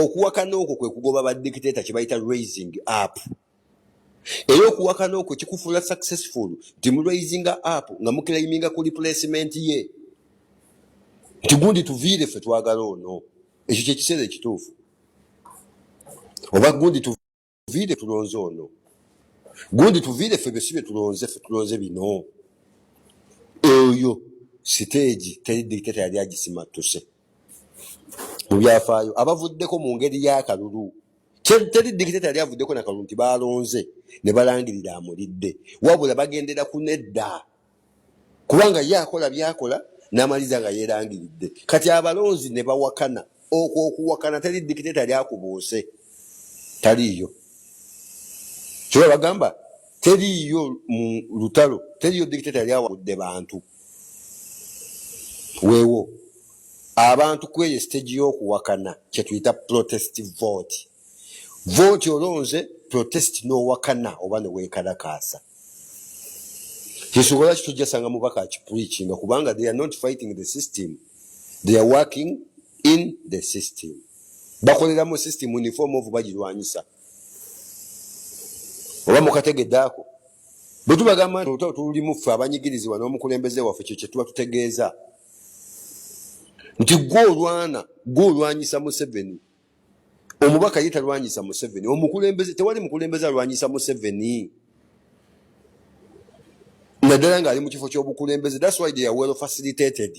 Okuwakana okwo kwe kugoba ba dictator, kye bayita raising up. Era okuwakana okwo kikufuula successful nti mu raising up nga muclaiminga ku replacement ye nti gundi tuviire, ffe twagala ono. Ekyo kyekiseera ekituufu. Oba gundi tuviire, tulonze ono. Gundi tuviire, ffe bye si bye tulonze, ffe tulonze bino. Eyo stage teri dictator yali agisimattuse mu byafaayo abavuddeko mu ngeri y'akalulu. Teri dictator yali avuddeko nakalulu nti balonze ne balangirira amulidde, wabula bagendera ku nedda, kubanga ye akola byakola n'amaliza nga yeerangiridde. Kati abalonzi ne bawakana. Okwo okuwakana teri dictator yali akubuuse, taliiyo. Kiba bagamba teriiyo mu lutalo, teriiyo dictator yali awagudde bantu. Weewo abantu kweyo stage y'okuwakana kyetuyita protest vote. Vote olonze protest n'owakana oba neweekalakaasa. Kisobola kitujja mubaka akipreachinga, kubanga they are not fighting the system, they are working in the system. Bakolera mu system in form of bagirwanyisa. Oba mukategedde ako? Bwe tubagamba nti olutalo tululimu ffe abanyigirizibwa n'omukulembeze waffe, kyo kye tuba tutegeeza nti gwe olwana, gwe olwanyisa Museveni. Omubaka ye talwanyisa Museveni. Omukulembeze, tewali mukulembeze alwanyisa Museveni, naddala ng'ali mu kifo ky'obukulembeze. That's why they are well facilitated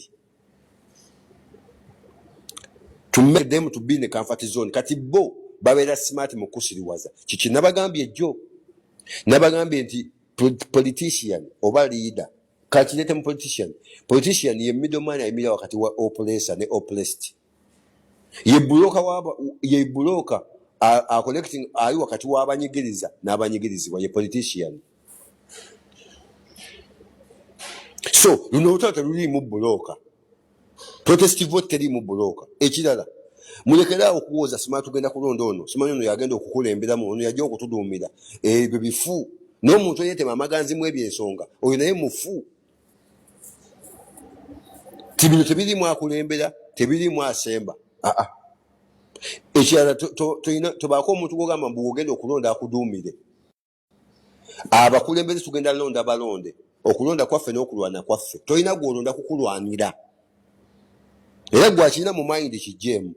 to make them to be in a comfort zone. Kati bo babeera smart mu kusiriwaza. Kiki nabagambye ejjo? Nabagambye nti politician oba leader, kakirete mu politician, politician ye middleman ayimirira wakati wa oppressor ne oppressed. Ye broker, ye broker a connecting, ali wakati w'abanyigiriza n'abanyigirizibwa, ye politician. So luno olutalo teruliimu broker. Protest vote teriimu broker. Ekirala, mulekeraawo okuwooza simanyi tugenda kulonda ono, simanyi ono yagenda okukulemberamu, ono yajja okutuduumira. Ebyo bifu. N'omuntu eyeetema amaganzi mu ebyo ensonga, oyo naye mufu. Ti bino tebiriimu akulembera, tebiriimu asemba. Aa, ekirala, tobaako omuntu gwogamba mbu ogenda okulonda akuduumire. Abakulembeze tugenda londa balonde. Okulonda kwaffe n'okulwana kwaffe. Tolina gwolonda kukulwanira, era gwakirina mu mind kijjeemu.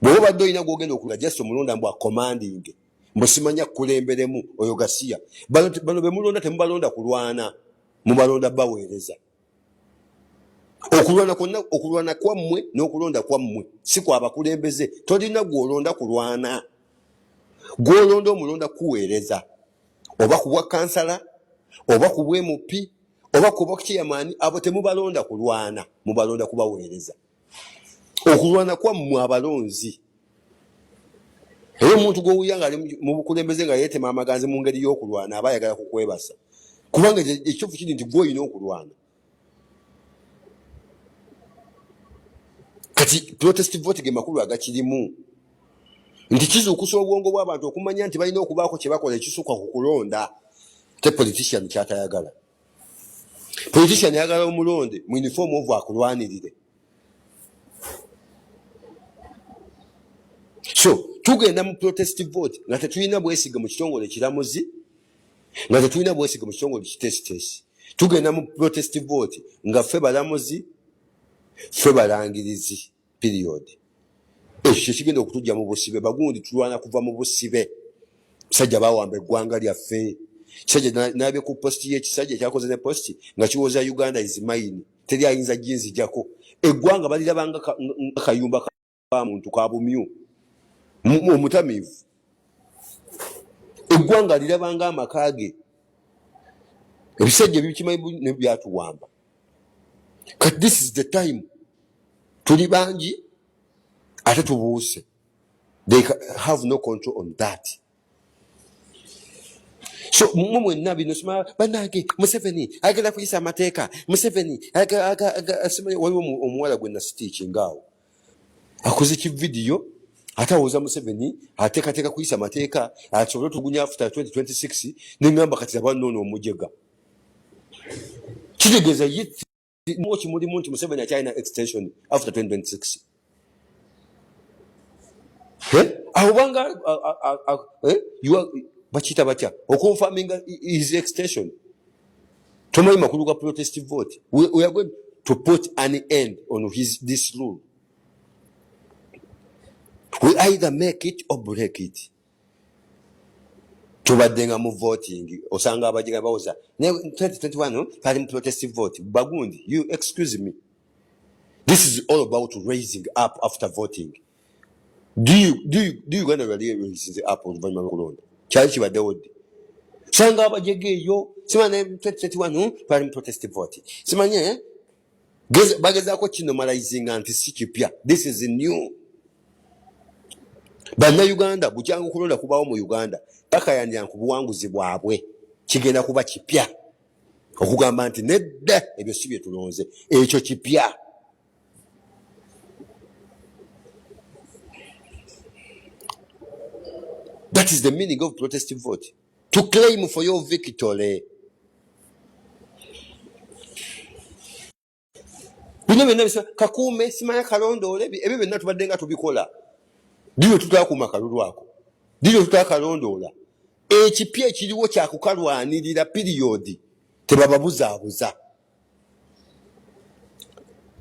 Bw'oba obadde olina gwogenda okulonda, just omulonda mbu acommanding, mbu simanya kukulemberemu, oyo gasiya. Bano bemulonda temubalonda kulwana, mubalonda baweereza. Okulwana kwonna, okulwana kwammwe n'okulonda kwammwe si kwabakulembeze. Tolina gwolonda kulwana. Gwolonda omulonda kuweereza, oba ku bwa kansala, oba ku bwa MP, oba ku bwa chairman. Abo temubalonda kulwana, mubalonda kubaweereza. Okulwana kwammwe abalonzi. Era omuntu gwowulira nga ali mu bukulembeze nga yeetema amaganzi mu ngeri y'okulwana, aba ayagala kukwebasa, kubanga ekituufu kiri nti gwe olina okulwana. Kati protest vote ge makulu agakirimu nti kizuukusa obwongo bw'abantu okumanya nti balina okubaako kye bakola ekisukka ku kulonda. Te politician kyatayagala, politician ayagala omulonde mu uniform of akulwanirire. So tugenda mu protest vote nga tetulina bwesige mu kitongole kiramuzi, nga tetulina bwesige mu kitongole kitesitesi. Tugenda mu protest vote nga ffe balamuzi, ffe balangirizi, period. Ekyo kyekigenda okutujja mu busibe. Bagundi tulwana kuva mu busibe. Musajja bawamba eggwanga lyaffe. Kisajja nabye ku post y'ekisajja ekyakoze ne post nga kiwoza "Uganda is mine, teri ayinza ginzijako." Eggwanga balirabanga nga kayumba ka muntu ka bumyu omutamiivu. Eggwanga lirabanga amaka ge. Ebisajja ebikimanyi ne byatuwamba. Kati this is the time. Tuli bangi ate tubuuse. They have no control on that. So mwe mwenna bino sima bannange, Museveni ayagala kuyisa amateeka, Museveni simanyi. Waliwo omuwala gwe nasitiikinga awo akoze kividiyo ate awoza Museveni ateekateeka kuyisa amateeka asobole otugunya after 2026. Neŋŋamba kati aba noono omujega, kitegeeza ye kimulimu nti Museveni akyalina extension after 2026. Awo banga bakiyita batya okonfaminga his extension. Tomanyi makulu ga protest vote. We are going to put an end on his this rule. We either make it or break it. Tubadde nga mu voting osanga abajega bawoza ne 2021 twali mu protest vote. Bagundi, you excuse me, this is all about raising up after voting. Do you Uganda really raising up oluvannyuma lw'okulonda? Kyali kibaddewo ddi? Sanga abajega eyo simanya 2021 twali mu protest vote, simanye bagezaako kinomalizinga nti si kipya. This is new. Bannayuganda bukyanga okulonda kubawo mu Uganda bakayanira ku buwanguzi bwabwe, kigenda kuba kipya okugamba nti nedda, ebyo si bye tulonze, ekyo kipya. That is the meaning of protest vote, to claim for your victory. Bino byonna kakuume simanya kalondoole, ebyo byonna tubadde nga tubikola. Ddi lwe tutakuuma kalulu ako? Ddi lwe tutakalondoola? Ekipya ekiriwo kyakukalwanirira, period. Tebababuzaabuza.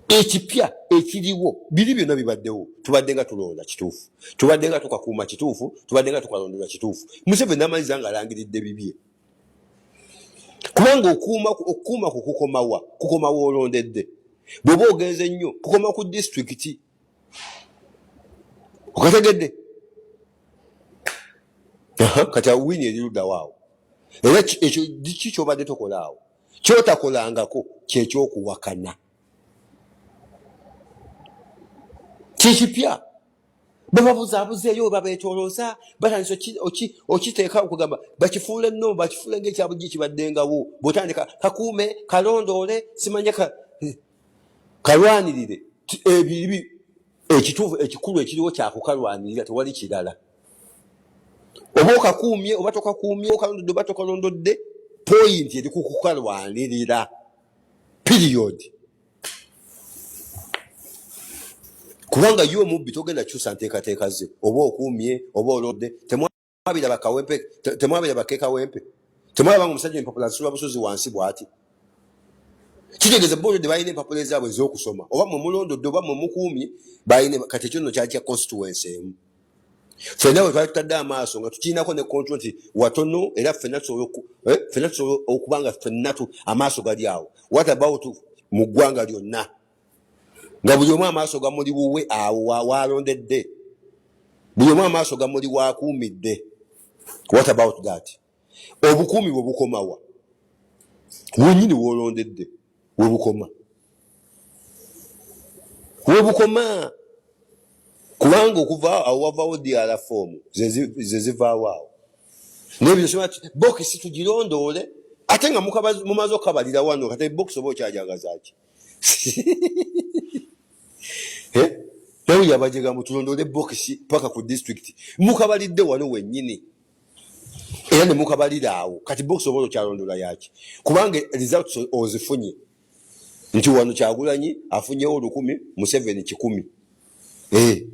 Ekipya ekiriwo, biri byonna bibaddewo. Tubadde nga tulonda kituufu, tubadde nga tukakuuma kituufu, tubadde nga tukalondola kituufu. Museveni namanyiza nga alangiridde bibye, kubanga okukuuma kukukomawa? Kukomawa olondedde. Bw'oba ogenze nnyo kukoma ku disitulikiti. Okategedde? Kati awo wini eri luddawo awo? Era ekyo ki kyobadde tokola awo, kyotakolangako, kyekyokuwakana kyekipya. Bababuzaabuzeeyo, babetolooza, batandise okiteeka okugamba bakifuule nno, bakifuule ngaekyabujjo kibaddengawo. Bwotandika kakuume, kalondoole, simanya kalwanirire, ebibi ekituufu ekikulu ekiriwo kyakukalwanirira, tewali kirala. Oba okakuumye oba tokakuumye, okalondodde oba tokalondodde, point eri kukukalwanirira, period. Kubanga ye omubbi togenda kyusa nteekateeka ze, oba okuumye oba olodde. Temwabira bakawempe, temwabira bakekawempe, temwalaba nga omusajja empapula azisula busozi wansi bw'ati? Kitegeeza bo olwedde balina empapula ezaabwe ez'okusoma, oba mwe mulondodde oba mwe mukuumye balina. Kati ekyo nno kyali kya constituency emu. Ffenna bwe twali tutadde amaaso nga tukirinako ne control nti watono, era ffenna tusobola okuba nga ffenna amaaso gali awo. What about mu ggwanga lyonna nga buli omu amaaso gamuli wuwe awo waalondedde, buli omu amaaso gamuli waakuumidde? What about that? Obukuumi bwe bukomawa? Wenyini woolondedde webukoma, webukoma, kubanga okuva awo wavawo DR form ze zivaawo awo nebyo. Bokisi tugirondoole, ate nga mumaze okukabalira wano. Kati bokisi oba okyajagazaki? Nawe yabajega mutulondoole bokisi paka ku district, mukabalidde wano wennyini era ne mukabalira awo. Kati bokisi oba okyalondola yaki? Kubanga results ozifunye nti wano Kyagulanyi afunyewo 1000, Museveni 100.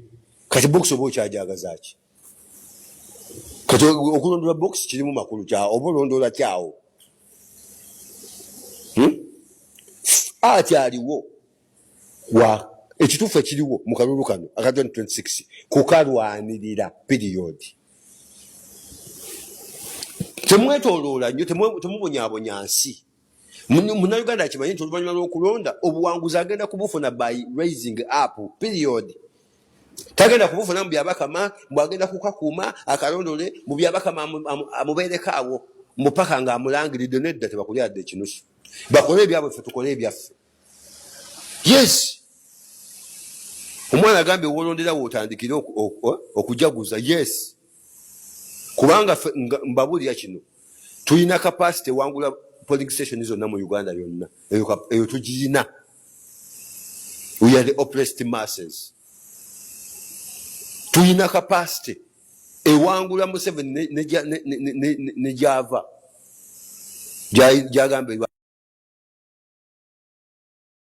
Kati bokisi oba okyajagazaki? Kati okulondola bokisi kirimu makulu kya oba olondola kyawo? Akyaliwo wa ekituufu ekiriwo mu kalulu kano aka 2026 kukalwanirira, period. Temwetoloola nnyo, temubonyabonya nsi. Munnayuganda akimanyi nti oluvannyuma lw'okulonda obuwanguzi agenda kubufuna by raising up, period. Tagenda kubufuna mu byabakama, mbwagenda kukakuuma akalondole mu byabakama amubeereko awo mupaka nga amulangiridde. Nedda, tebakulyadde ekinusu. Bakole ebyabwe, ffe tukole ebyaffe. Yes, omwana agambye wolondera wootandikire okujaguza. Yes, kubanga mbabuulira kino, tulina capacity ewangula polling station zonna mu Uganda yonna. Eyo tugiyina. We are the oppressed masses. Tulina capacity ewangula Museveni ne gyava gyagamba.